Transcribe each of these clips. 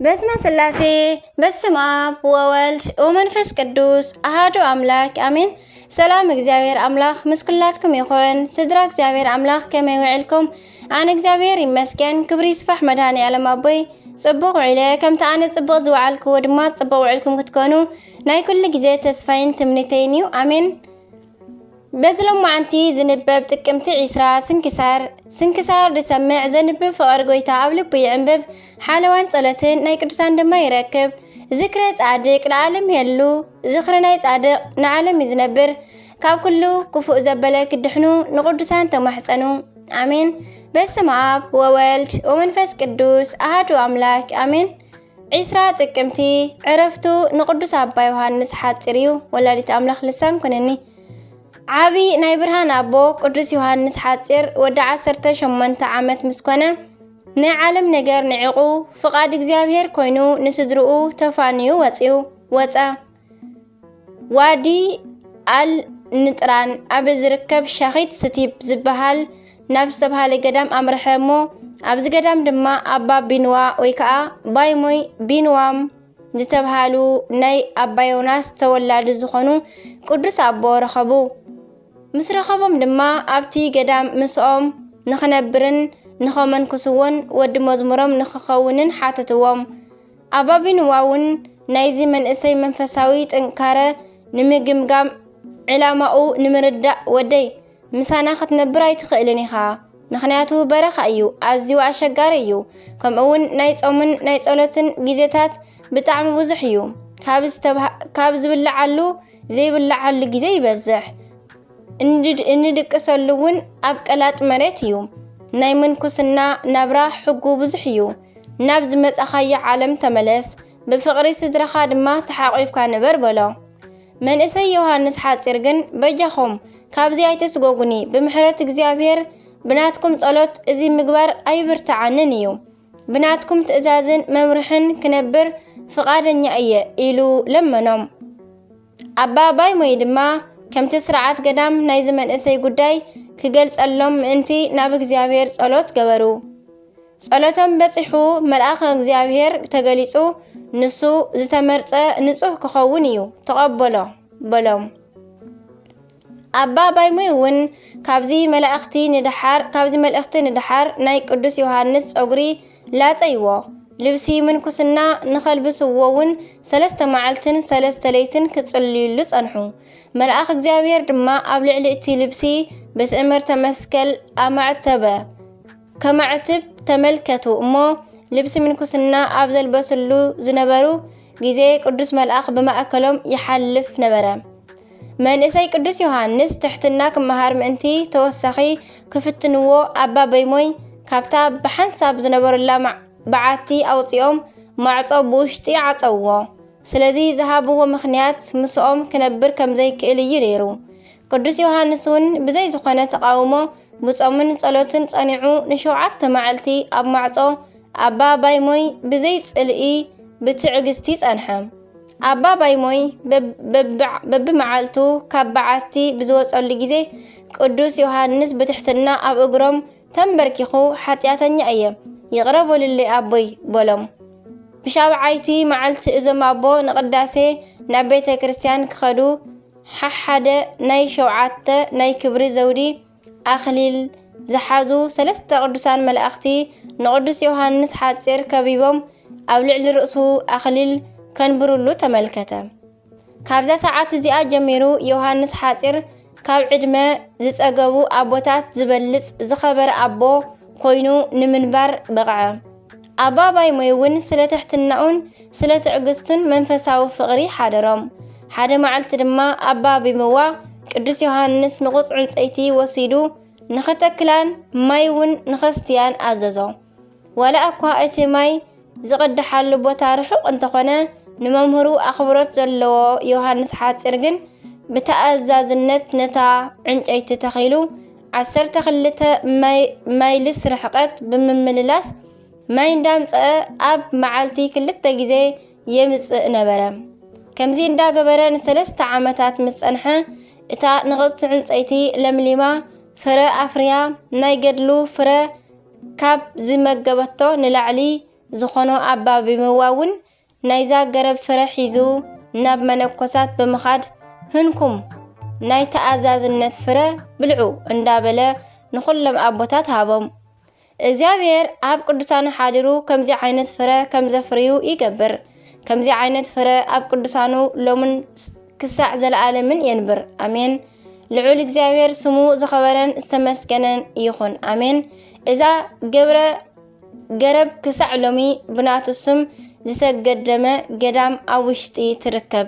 በስመ ስላሴ፣ በስመ አብ ወወልድ ወመንፈስ ቅዱስ አሃዱ አምላክ አሜን። ሰላም እግዚኣብሔር አምላክ ምስ ኩላትኩም ይኹን። ስድራ እግዚኣብሔር አምላክ ከመይ ውዕልኩም? ኣነ እግዚኣብሔር ይመስገን፣ ክብሪ ይስፋሕ መድኃኔ ዓለም ኣቦይ። ጽቡቕ ውዒለ፣ ከምቲ ኣነ ጽቡቕ ዝወዓልክዎ ድማ ጽቡቕ ውዕልኩም ክትኮኑ ናይ ኩሉ ግዜ ተስፋይን ትምኒተይን እዩ። ኣሜን። በዚ ሎማዓንቲ ዝንበብ ጥቅምቲ ዒስራ ስንክሳር። ስንክሳር ዝሰምዕ ዘንብብ ፍቕሪ ጎይታ ኣብ ልቡ ይዕንብብ። ሓለዋን ጸሎትን ናይ ቅዱሳን ድማ ይረክብ። ዝክረ ጻድቅ ለዓለም ይሄሉ። ዝኽሪ ናይ ጻድቅ ንዓለም እዩ ዝነብር። ካብ ኩሉ ክፉእ ዘበለ ክድሕኑ ንቅዱሳን ተማሕጸኑ። ኣሜን። በስመ አብ ወወልድ ወመንፈስ ቅዱስ አሃዱ አምላክ አሜን። ዒስራ ጥቅምቲ ዕረፍቱ ንቅዱስ ኣባ ዮሃንስ ሓጺር እዩ። ወላዲት ኣምላኽ ልሳን ኩንኒ። ዓቢ ናይ ብርሃን ኣቦ ቅዱስ ዮሃንስ ሓጺር ወዲ ዓሰርተ ሸሞንተ ዓመት ምስ ኮነ፣ ናይ ዓለም ነገር ንዒቑ፣ ፍቓድ እግዚኣብሔር ኮይኑ፣ ንስድርኡ ተፋንዩ ወጺኡ፣ ወጸ። ዋዲ ኣል ንጥራን ኣብ ዝርከብ ሻኺት ስቲፕ ዝበሃል ናብ ዝተብሃለ ገዳም ኣምርሐ እሞ፣ ኣብዚ ገዳም ድማ ኣባ ቢንዋ ወይ ከዓ ባይሞይ ቢንዋም ዝተብሃሉ ናይ ኣባ ዮናስ ተወላዲ ዝኾኑ ቅዱስ ኣቦ ረኸቡ። ምስ ረኸቦም ድማ ኣብቲ ገዳም ምስኦም ንኽነብርን ንኸመንኩስዎን ወዲ መዝሙሮም ንኽኸውንን ሓተትዎም። ኣባ ቢንዋ እውን ናይዚ መንእሰይ መንፈሳዊ ጥንካረ ንምግምጋም ዕላማኡ ንምርዳእ፣ "ወደይ፣ ምሳና ክትነብር ኣይትኽእልን ኢኻ፣ ምኽንያቱ በረኻ እዩ፣ ኣዝዩ ኣሸጋሪ እዩ፣ ከምኡ እውን ናይ ጾምን ናይ ጸሎትን ግዜታት ብጣዕሚ ብዙሕ እዩ፣ ካብ ዝተብሃ-፣ ካብ ዝብልዓሉ ዘይብልዓሉ ግዜ ይበዝሕ። እንድ-፣ እንድቅሰሉ እውን ኣብ ቀላጥ መሬት እዩ። ናይ ምንኩስና ናብራ ሕጉ ብዙሕ እዩ። ናብ ዝመጻኻዮ ዓለም ተመለስ፣ ብፍቕሪ ስድራኻ ድማ ተሓቒፍካ ንበር" በሎ። መንእሰይ ዮሃንስ ሓጺር ግን፣ "በጃኹም፣ ካብዚ ኣይተስጎጉኒ፣ ብምሕረት እግዚኣብሔር ብናትኩም ጸሎት እዚ ምግባር ኣይብርትዓንን እዩ። ብናትኩም ትእዛዝን መምርሕን ክነብር ፍቓደኛ እየ" ኢሉ ለመኖም። ኣባ ባይሞይ ድማ ከምቲ ስርዓት ገዳም ናይዚ መንእሰይ ጉዳይ ክገልጸሎም ምእንቲ ናብ እግዚኣብሔር ጸሎት ገበሩ። ጸሎቶም በጺሑ መልኣኸ እግዚኣብሔር ተገሊጹ፣ "ንሱ ዝተመርጸ ንጹህ ክኸውን እዩ፣ ተቐበሎ" በሎም። ኣባ ባይሞይ እውን ካብዚ መላእኽቲ ንደሓር፣ ካብዚ መልእኽቲ ንደሓር ናይ ቅዱስ ዮሃንስ ጸጉሪ ላጸይዎ። ልብሲ ምንኩስና ንኸልብስዎ እውን ሰለስተ መዓልትን ሰለስተ ለይትን ክጽልዩሉ ጸንሑ። መልኣኽ እግዚኣብሔር ድማ ኣብ ልዕሊ እቲ ልብሲ ብትእምርተ መስቀል ኣማዕተበ። ከማዕትብ ተመልከቱ እሞ፣ ልብሲ ምንኩስና ኣብ ዘልበስሉ ዝነበሩ ግዜ ቅዱስ መልኣኽ ብማእከሎም ይሓልፍ ነበረ። መንእሰይ ቅዱስ ዮሃንስ ትሕትና ክመሃር ምእንቲ ተወሳኺ ክፍትንዎ ኣባ በይሞይ ካብታ ብሓንሳብ ዝነበሩላ ማ-፣ በዓቲ ኣውጺኦም ማዕጾ ብውሽጢ ዓጸውዎ። ስለዚ ዝሃብዎ ምኽንያት ምስኦም ክነብር ከም ዘይክእል እዩ ነይሩ። ቅዱስ ዮሃንስ እውን ብዘይ ዝኾነ ተቓውሞ ብጾምን ጸሎትን ጸኒዑ ንሸውዓተ መዓልቲ ኣብ ማዕጾ ኣባ ባይሞይ ብዘይ ጽልኢ ብትዕግስቲ ጸንሐ። ኣባ ባይሞይ በብ-፣ በብ-፣ በብመዓልቱ ካብ በዓቲ ብዝወጸሉ ግዜ ቅዱስ ዮሃንስ ብትሕትና ኣብ እግሮም ተንበርኪኹ፣ "ሓጢኣተኛ እየ፣ ይቕረ በሉለይ ኣቦይ" በሎም። ብሻብዓይቲ መዓልቲ እዞም ኣቦ ንቅዳሴ ናብ ቤተ ክርስቲያን ክኸዱ ሓሓደ ናይ ሸውዓተ ናይ ክብሪ ዘውዲ ኣኽሊል ዝሓዙ ሰለስተ ቅዱሳን መላእኽቲ ንቅዱስ ዮሃንስ ሓጺር ከቢቦም ኣብ ልዕሊ ርእሱ ኣኽሊል ከንብሩሉ ተመልከተ። ካብዛ ሰዓት እዚኣ ጀሚሩ ዮሃንስ ሓጺር ካብ ዕድመ ዝጸገቡ ኣቦታት ዝበልጽ ዝኸበረ ኣቦ ኮይኑ ንምንባር በቕዐ። ኣባ ባይሞይ እውን ስለ ትሕትናኡን ስለ ትዕግስቱን መንፈሳዊ ፍቕሪ ሓደሮም። ሓደ መዓልቲ ድማ ኣባ ቢምዋ ቅዱስ ዮሃንስ ንቑጽ ዕንጸይቲ ወሲዱ ንኸተክላን ማይ እውን ንኸስትያን ኣዘዞ። ዋላ እኳ እቲ ማይ ዝቕድሓሉ ቦታ ርሑቕ እንተኾነ፣ ንመምህሩ ኣኽብሮት ዘለዎ ዮሃንስ ሓጺር ግን ብተኣዛዝነት ነታ ዕንጨይቲ ተኺሉ፣ ዓሰርተ ክልተ ማይ-፣ ማይልስ ርሕቀት ብምምልላስ ማይ እንዳምጸአ ኣብ መዓልቲ ክልተ ግዜ የምጽእ ነበረ። ከምዚ እንዳገበረ ንሰለስተ ዓመታት ምስ ጸንሐ፣ እታ ንቕጽቲ ዕንጸይቲ ለምሊማ ፍረ ኣፍርያ፣ ናይ ገድሉ ፍረ ካብ ዝመገበቶ ንላዕሊ ዝኾኖ ኣባ ቢምዋ እውን ናይዛ ገረብ ፍረ ሒዙ ናብ መነኮሳት ብምኻድ፣ "ህንኩም ናይ ተኣዛዝነት ፍረ ብልዑ" እንዳበለ ንኹሎም ኣቦታት ሃቦም። እግዚኣብሔር ኣብ ቅዱሳኑ ሓዲሩ ከምዚ ዓይነት ፍረ ከም ዘፍርዩ ይገብር። ከምዚ ዓይነት ፍረ ኣብ ቅዱሳኑ ሎምን ክሳዕ ዘለዓለምን የንብር። ኣሜን። ልዑል እግዚኣብሔር ስሙ ዝኸበረን ዝተመስገነን ይኹን። ኣሜን። እዛ ገብረ ገረብ ክሳዕ ሎሚ ብናቱ ስም ዝተገደመ ገዳም ኣብ ውሽጢ ትርከብ።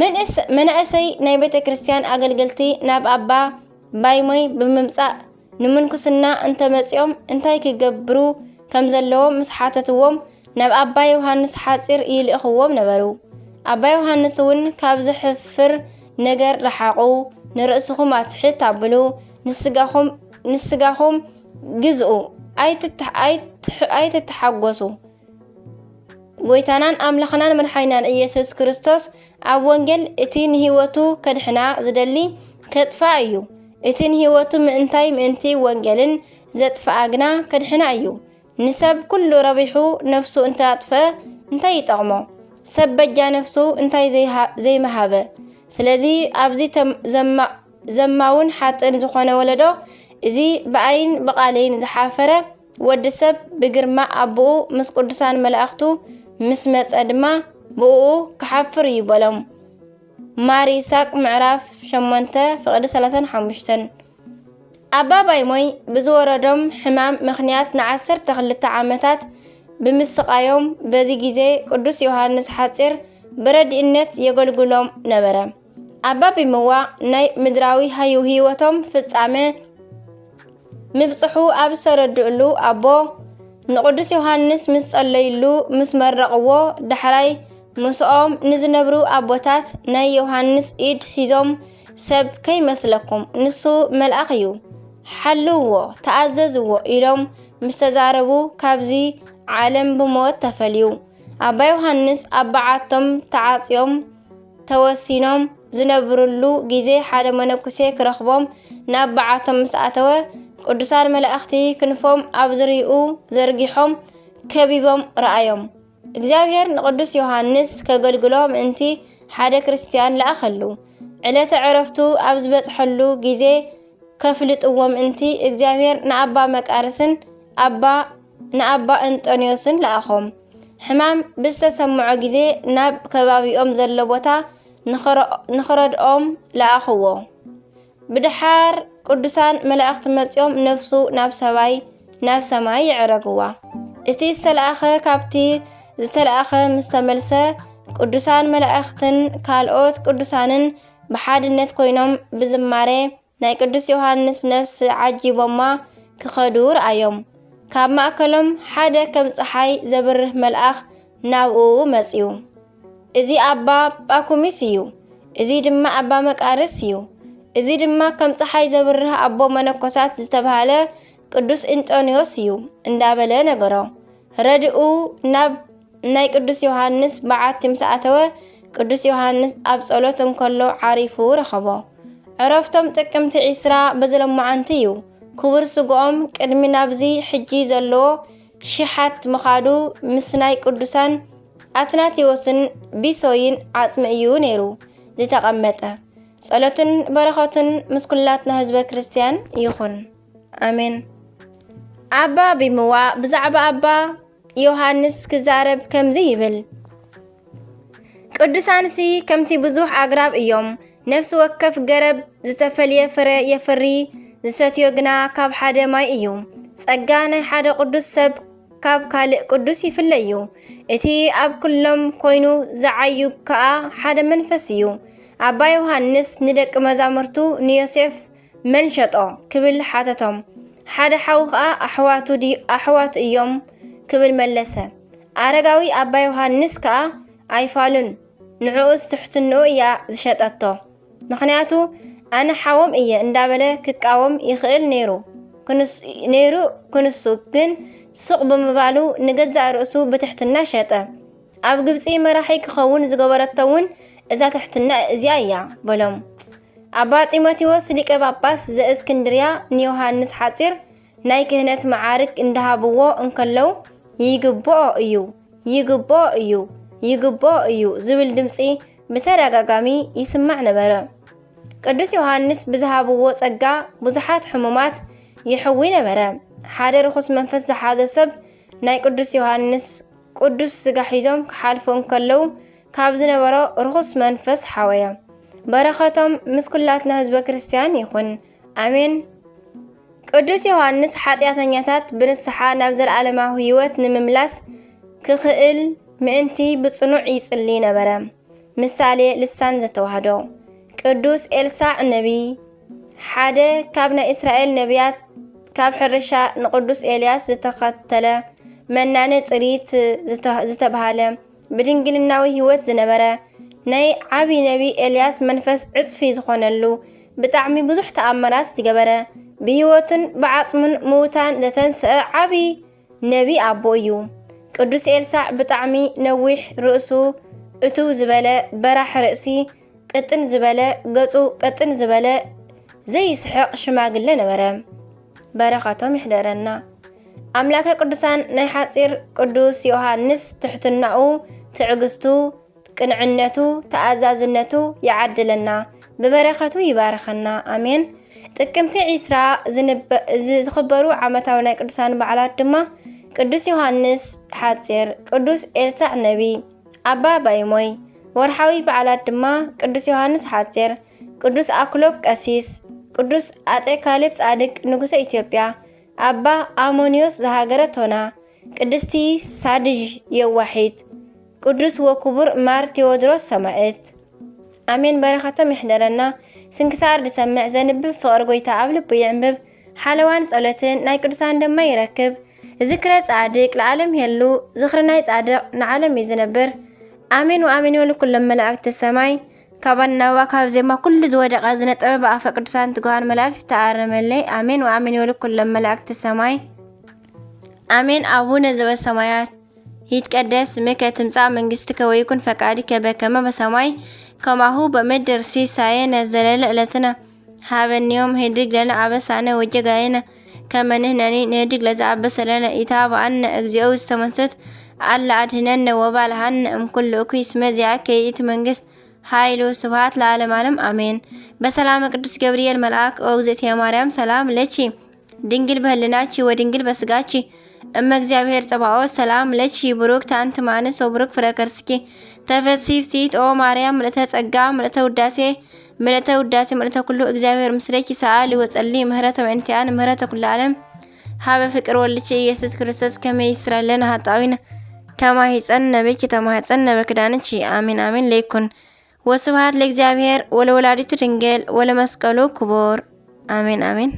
መንእስ-፣ መናእሰይ ናይ ቤተ ክርስቲያን ኣገልገልቲ ናብ ኣባ ባይሞይ ብምምጻእ፣ ንምንኩስና እንተመጺኦም እንታይ ክገብሩ ከም ዘለዎም ምስ ሓተትዎም፣ ናብ ኣባ ዮሃንስ ሓጺር ይልእኽዎም ነበሩ። ኣባ ዮሃንስ እውን፣ "ካብ ዘሕፍር ነገር ረሓቑ፣ ንርእስኹም ኣትሕት ኣብሉ፣ ንስጋኹም፣ ንስጋኹም ግዝኡ፣ ኣይትትሕ-፣ ኣይትሕ-፣ ኣይትተሓጎሱ። ጎይታናን ኣምላኽናን መድሓኒናን ኢየሱስ ክርስቶስ ኣብ ወንጌል፣ እቲ ንህይወቱ ከድሕና ዝደሊ ከጥፍኣ እዩ፣ እቲ ንህይወቱ ምእንታይ ምእንቲ ወንጌልን ዘጥፍኣ ግና ከድሕና እዩ። ንሰብ ኩሉ ረቢሑ ነፍሱ እንተኣጥፍአ እንታይ ይጠቕሞ? ሰብ በጃ ነፍሱ እንታይ ዘይሃ-፣ ዘይምሃበ?" ስለዚ ኣብዚ ተም-፣ ዘማ-፣ ዘማውን ሓጥን ዝኾነ ወለዶ፣ እዚ ብኣይን ብቓለይን ዝሓፈረ ወዲ ሰብ ብግርማ ኣቦኡ ምስ ቅዱሳን መላእኽቱ ምስ መጸ ድማ ብእኡ ክሓፍር እዩ በሎም። ማር ይስሐቅ ምዕራፍ ሸሞንተ ፍቕዲ ሰላሳን ሓሙሽተን። ኣባ ባይሞይ ብዝወረዶም ሕማም ምኽንያት ንዓሰርተ ክልተ ዓመታት ብምስቓዮም፣ በዚ ግዜ ቅዱስ ዮሃንስ ሓጺር ብረድእነት የገልግሎም ነበረ። ኣባ ቢምዋ ናይ ምድራዊ ሃዩ ህይወቶም ፍጻመ ምብጽሑ ኣብ ዝተረድእሉ፣ ኣቦ ንቅዱስ ዮሃንስ ምስ ጸለይሉ፣ ምስ መረቕዎ፣ ዳሕራይ ምስኦም ንዝነብሩ ኣቦታት ናይ ዮሃንስ ኢድ ሒዞም፣ "ሰብ ከይመስለኩም፣ ንሱ መልኣኽ እዩ፣ ሓልውዎ፣ ተኣዘዝዎ" ኢሎም ምስ ተዛረቡ፣ ካብዚ ዓለም ብሞት ተፈልዩ። ኣባ ዮሃንስ ኣብ በዓቶም ተዓጽዮም ተወሲኖም ዝነብርሉ ግዜ፣ ሓደ መነኩሴ ክረኽቦም ናብ በዓቶም ምስ ኣተወ፣ ቅዱሳን መላእኽቲ ክንፎም ኣብ ዙርያኡ ዘርጊሖም ከቢቦም ረኣዮም። እግዚኣብሔር ንቅዱስ ዮሃንስ ከገልግሎ ምእንቲ ሓደ ክርስትያን ለኣኸሉ። ዕለተ ዕረፍቱ ኣብ ዝበጽሐሉ ግዜ ከፍልጥዎ ምእንቲ እግዚኣብሔር ንኣባ መቃርስን ኣባ፣ ንኣባ እንጦንዮስን ለኣኾም። ሕማም ብዝተሰምዖ ግዜ ናብ ከባቢኦም ዘሎ ቦታ ንኽረ-፣ ንኽረድኦም ለኣኽዎ። ብድሓር ቅዱሳን መላእኽቲ መጺኦም ነፍሱ ናብ ሰማይ፣ ናብ ሰማይ የዕረግዋ። እቲ ዝተለኣኸ ካብቲ ዝተለኣኸ ምስ ተመልሰ፣ ቅዱሳን መላእኽትን ካልኦት ቅዱሳንን ብሓድነት ኮይኖም ብዝማሬ ናይ ቅዱስ ዮሃንስ ነፍሲ ዓጂቦማ ክኸዱ ረኣዮም። ካብ ማእከሎም ሓደ ከም ጸሓይ ዘብርህ መልኣኽ ናብኡ መጺኡ። "እዚ ኣባ ጳኩሚስ እዩ፣ እዚ ድማ ኣባ መቃርስ እዩ፣ እዚ ድማ ከም ጸሓይ ዘብርህ ኣቦ መነኮሳት ዝተባህለ ቅዱስ እንጦንዮስ እዩ" እንዳበለ ነገሮ። ረድኡ ናብ ናይ ቅዱስ ዮሃንስ በዓቲ ምስ ኣተወ፣ ቅዱስ ዮሃንስ ኣብ ጸሎት እንከሎ ዓሪፉ ረኸቦ። ዕረፍቶም ጥቅምቲ ዒስራ በዚ ሎማዓንቲ እዩ። ክቡር ስግኦም ቅድሚ ናብዚ ሕጂ ዘለዎ ሽሓት ምኻዱ ምስ ናይ ቅዱሳን ኣትናቴዎስን ቢሶይን ዓጽሚ እዩ ነይሩ ዝተቐመጠ። ጸሎትን በረኸትን ምስ ኩላትና ህዝበ ክርስቲያን ይኹን። ኣሜን። ኣባ ቢምዋ ብዛዕባ ኣባ ዮሃንስ ክዛረብ ከምዚ ይብል፣ ቅዱሳንሲ ከምቲ ብዙሕ ኣግራብ እዮም። ነፍሲ ወከፍ ገረብ ዝተፈልየ ፍረ የፍሪ፣ ዝሰትዮ ግና ካብ ሓደ ማይ እዩ። ጸጋ ናይ ሓደ ቅዱስ ሰብ ካብ ካልእ ቅዱስ ይፍለ እዩ። እቲ ኣብ ኩሎም ኮይኑ ዝዓዩ ከኣ ሓደ መንፈስ እዩ። ኣባ ዮሃንስ ንደቂ መዛሙርቱ ንዮሴፍ መን ሸጦ ክብል ሓተቶም። ሓደ ሓው ከኣ ኣሕዋቱ ድዩ-፣ ኣሕዋቱ እዮም ክብል መለሰ። ኣረጋዊ ኣባ ዮሃንስ ከኣ ኣይፋሉን፣ ንዕኡስ ትሕትንኡ እያ ዝሸጠቶ። ምኽንያቱ ኣነ ሓዎም እየ እንዳበለ ክቃወም ይኽእል ነይሩ። ክንስ-፣ ነይሩ ክንሱ ግን ሱቕ ብምባሉ ንገዛእ ርእሱ ብትሕትና ሸጠ። ኣብ ግብጺ መራሒ ክኸውን ዝገበረቶ እውን እዛ ትሕትና እዚኣ እያ በሎም። ኣባ ጢሞቴዎስ ሊቀ ጳጳስ ዘእስክንድርያ ንዮሃንስ ሓጺር ናይ ክህነት መዓርግ እንዳሃብዎ እንከለዉ፣ ይግብኦ እዩ፣ ይግብኦ እዩ፣ ይግብኦ እዩ ዝብል ድምፂ ብተደጋጋሚ ይስማዕ ነበረ። ቅዱስ ዮሃንስ ብዝሃብዎ ጸጋ ብዙሓት ሕሙማት ይሕዊ ነበረ። ሓደ ርኹስ መንፈስ ዝሓዘ ሰብ ናይ ቅዱስ ዮሃንስ ቅዱስ ስጋ ሒዞም ክሓልፉ እንከለዉ ካብ ዝነበሮ ርኹስ መንፈስ ሓወየ። በረኸቶም ምስ ኩላትና ህዝበ ክርስቲያን ይኹን። ኣሜን። ቅዱስ ዮሃንስ ሓጢኣተኛታት ብንስሓ ናብ ዘለዓለማዊ ህይወት ንምምላስ ክኽእል ምእንቲ ብጽኑዕ ይጽሊ ነበረ። ምሳሌ ልሳን ዘተዋህዶ። ቅዱስ ኤልሳዕ ነቢይ ሓደ ካብ ናይ እስራኤል ነቢያት፣ ካብ ሕርሻ ንቅዱስ ኤልያስ ዝተኸተለ መናነ ጽሪት ዝተባሃለ ብድንግልናዊ ህይወት ዝነበረ ናይ ዓቢ ነቢ ኤልያስ መንፈስ ዕጽፊ ዝኾነሉ ብጣዕሚ ብዙሕ ተኣምራት ዝገበረ ብህይወቱን ብዓጽሙን ምውታን ዘተንስአ ዓቢ ነቢ ኣቦ እዩ። ቅዱስ ኤልሳዕ ብጣዕሚ ነዊሕ ርእሱ እትው ዝበለ በራሕ ርእሲ ቅጥን ዝበለ ገጹ ቅጥን ዝበለ ዘይስሕቕ ሽማግለ ነበረ። በረኸቶም ይሕደረና። ኣምላከ ቅዱሳን ናይ ሓጺር ቅዱስ ዮሃንስ ትሕትናኡ፣ ትዕግስቱ፣ ቅንዕነቱ፣ ተኣዛዝነቱ ይዓድለና፣ ብበረኸቱ ይባርኸና። ኣሜን። ጥቅምቲ ዒስራ ዝኽበሩ ዓመታዊ ናይ ቅዱሳን በዓላት ድማ ቅዱስ ዮሃንስ ሓጺር፣ ቅዱስ ኤልሳዕ ነቢ፣ ኣባ ባይሞይ። ወርሓዊ በዓላት ድማ ቅዱስ ዮሃንስ ሓጺር፣ ቅዱስ ኣክሎግ ቀሲስ፣ ቅዱስ ኣጼ ካሌብ ጻድቅ ንጉሰ ኢትዮጵያ፣ ኣባ ኣሞንዮስ ዘሃገረ ቶና፣ ቅድስቲ ሳድዥ የዋሒት፣ ቅዱስ ወክቡር ማር ቴዎድሮስ ሰማዕት። ኣሜን። በረኸቶም ይሕደረና። ስንክሳር ዝሰምዕ ዘንብብ ፍቕሪ ጎይታ ኣብ ልቡ ይዕንብብ። ሓለዋን ጸሎትን ናይ ቅዱሳን ደማ ይረክብ። ዝክረ ጻድቅ ለዓለም የሉ። ዝኽሪ ናይ ጻድቅ ንዓለም እዩ ዝነብር። ኣሜን ወኣሜን ይበሉ ኩሎም መላእክቲ ሰማይ። ካብ ኣናዋ ካብ ዜማ ኩሉ ዝወደቐ ዝነጠበ ብኣፈ ቅዱሳን ትጉሃን መላእክት ተኣረመለይ። ኣሜን ወኣሜን ይበሉ ኩሎም መላእክቲ ሰማይ። ኣሜን። ኣቡነ ዘበሰማያት ይትቀደስ ስምከ ትምጻእ መንግስትከ ወይኩን ፈቃድከ በከመ በሰማይ ከማሁ በምድር። ሲሳየነ ዘለለ ዕለትነ ሃበኒ ዮም ህድግ ለነ አበሳነ ወጌጋየነ ከመ ንሕነኒ ንህድግ ለዘአበሰ ለነ። ኢታብአነ እግዚኦ ውስተ መንሱት አላ አድህነነ ወባልሃነ እምኩሉ እኩይ እስመ ዚአከ ይእቲ መንግስት ኃይሉ ስብሐት ለዓለመ ዓለም አሜን። በሰላመ ቅዱስ ገብርኤል መልአክ ኦ እግዝእትየ ማርያም ሰላም ለኪ ድንግል በህልናኪ ወድንግል በስጋኪ እመ እግዚአብሔር ጸባኦት ሰላም ለኪ ብሩክት አንቲ እማንስት ወብሩክ ፍሬ ከርስኪ ተፈሲ ፍሲት ኦ ማርያም ምልእተ ጸጋ ምልእተ ውዳሴ ምልእተ ውዳሴ ምልእተ ኩሉ እግዚአብሔር ምስለኪ ሰአሊ ወጸሊ ምህረተ በእንቲአን ምህረተ ኩሉ ዓለም ሀበ ፍቅር ወልድኪ ኢየሱስ ክርስቶስ ከመ ይስረለነ ኃጣዊነ ከማሂፀን ነብኪ ተማህፀን ነበክዳንኪ አሜን አሜን ለይኩን ወስብሐት ለእግዚአብሔር ወለወላዲቱ ድንግል ወለመስቀሉ ክቡር አሜን አሜን።